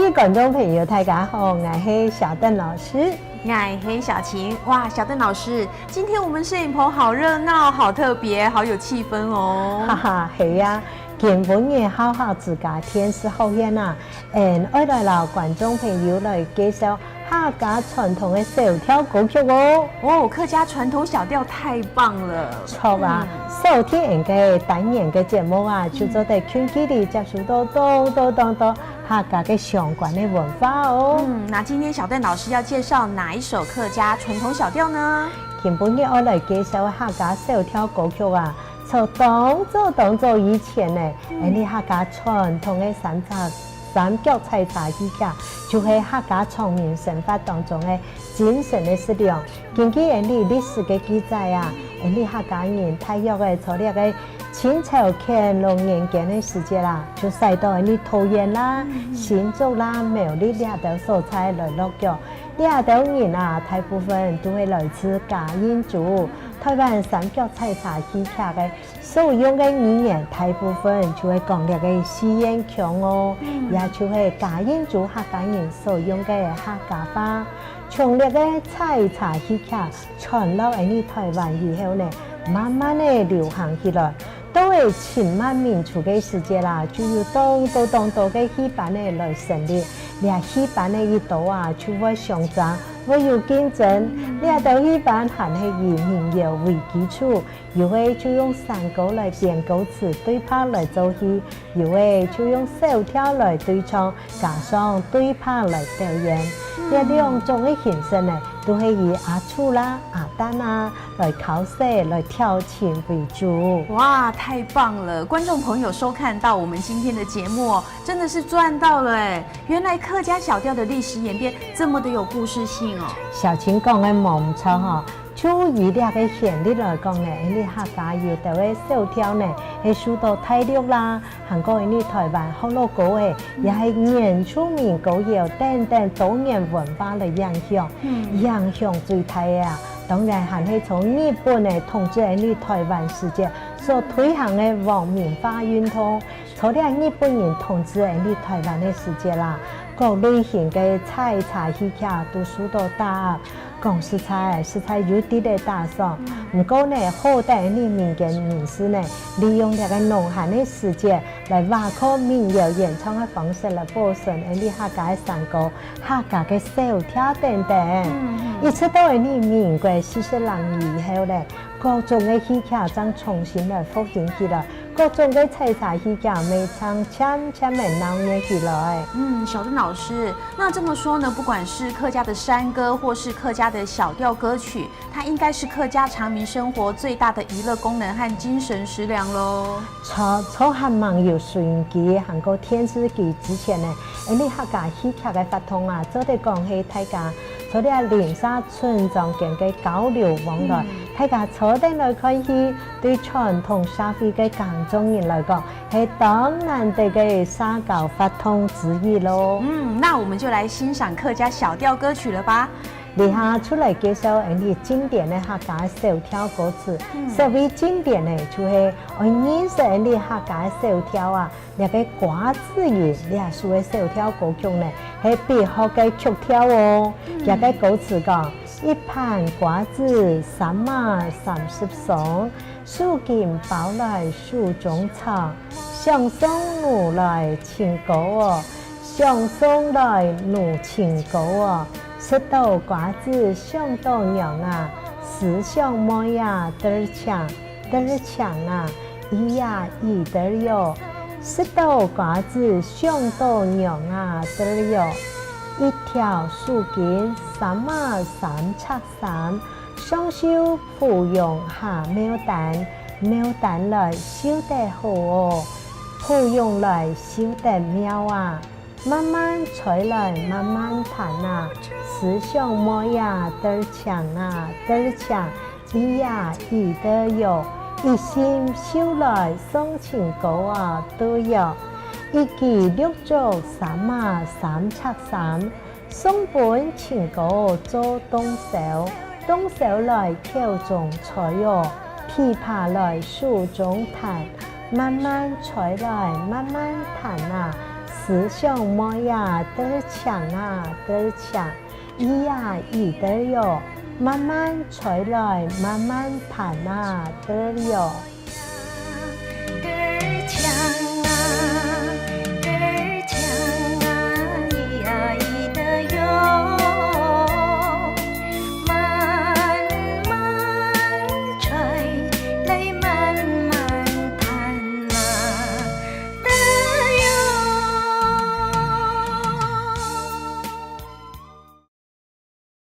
位觀眾朋友，大家好，𠊎係小鄧老師。𠊎係小晴。哇，小鄧老師，今天我們攝影棚好熱鬧，好特別，好有氣氛哦。哈哈，係呀，今晡日好好自家電視學院啊，愛來摎觀眾朋友來介紹客家傳統的小調歌曲哦。哦，客家傳統小調太棒了。錯啊，收聽個單元的節目啊，就做得近距離接觸到多多多多客家的相關的文化哦。嗯，那今天小鄧老師要介紹哪一首客家傳統小調呢？今晡日我來介紹客家小調歌曲啊，從當早當早以前呢，𠊎哋客家傳統的三腳採茶戲劇，就係客家常民生活當中的精神的食糧。根據𠊎哋歷史的記載啊，𠊎哋客家人大約的從這個清朝乾隆年間的時節啦，就駛到𠊎哋桃園啦、新竹啦、苗栗兩條所在來落腳。兩條人啊，大部分都係來自嘉應州。台灣三腳採茶戲劇的所用的語言，大部分就會講這個四縣腔哦，也就係嘉應州客家人所用的客家話。從這個採茶戲劇傳到𠊎哋台灣以後呢，慢慢的流行起來。到了清末民初的時節啦，就有當多當多的戲班呢來成立，倆戲班呢一多啊，就會相爭，會有競爭。倆條戲班還係以民謠為基礎，有的就用山歌來編歌詞對拍來做戲，有的就用小調來對唱，加上對拍來表演。這兩種的形式呢，都係以阿厝啦、阿旦啊來考試、來調情為主。哇，太棒了！觀眾朋友收看到我們今天的節目，真的是賺到了哎！原來客家小調的歷史演變這麼的有故事性哦。小晴講的無錯吼，就以這個旋律來講呢，𠊎哋客家有的個小調呢，係受到大陸啦、韓國、𠊎哋台灣、福佬歌的，也係原住民歌謠等等多元文化的影響，影響最大的啊，當然還係從日本的統治𠊎哋台灣時節所推行的皇民化運動，除了日本人統治𠊎哋台灣的時節啦，各類型的採茶戲劇都受到打壓。講實在，實在有啲的打算。毋過呢，好歹𠊎哋民間人士呢，利用這個農閒的時節來挖靠民謠演唱的方式來保存𠊎哋客家的山歌、客家的小調等等。一直到𠊎哋民國40年以後呢，各種的戲劇將重新來復興起來，各種的採茶戲劇每場漸漸的鬧熱起來。嗯，小鄧老師，那這麼說呢，不管是客家的山歌，或是客家的小調歌曲，它應該是客家常民生活最大的娛樂功能和精神食糧嘍。錯，從還沒有收音機、還閣電視機之前呢，𠊎哋客家戲劇的發通啊，做得講係大家除了鄰舍村莊間的交流往來，大家坐陣來看戲，對傳統社會的耕種人來講，係當難得的社交活動之一囉。嗯，那我們就來欣賞客家小調歌曲了吧。以下出來介紹𠊎哋經典的客家小調歌詞。所謂經典呢，就是我認識𠊎哋客家小調啊，那個瓜子音，倆首的小調歌曲呢，係別號的曲調哦。這個歌詞講：一盤瓜子三碼30雙，手巾包來手中藏，想送奴來情歌哦，想送來奴情歌哦。食到瓜子想到娘啊，思想妹呀得強得強啊，咿呀咿得喲。食到瓜子想到娘啊得喲，一條數巾三碼3尺3，雙手抱擁下牡丹，牡丹來繡得好哦，抱擁來繡得妙啊。慢慢吹來慢慢彈啊，思想妹呀得強啊得強，咿呀咿得喲，一心繡來送情歌啊得喲，一記六足三碼3尺3，送本情歌做洞簫，洞簫來口中吹喲，琵琶來手中彈，慢慢吹來慢慢彈啊。思想莫呀得強啊得強，咿呀咿得喲，慢慢吹來慢慢彈啊得喲。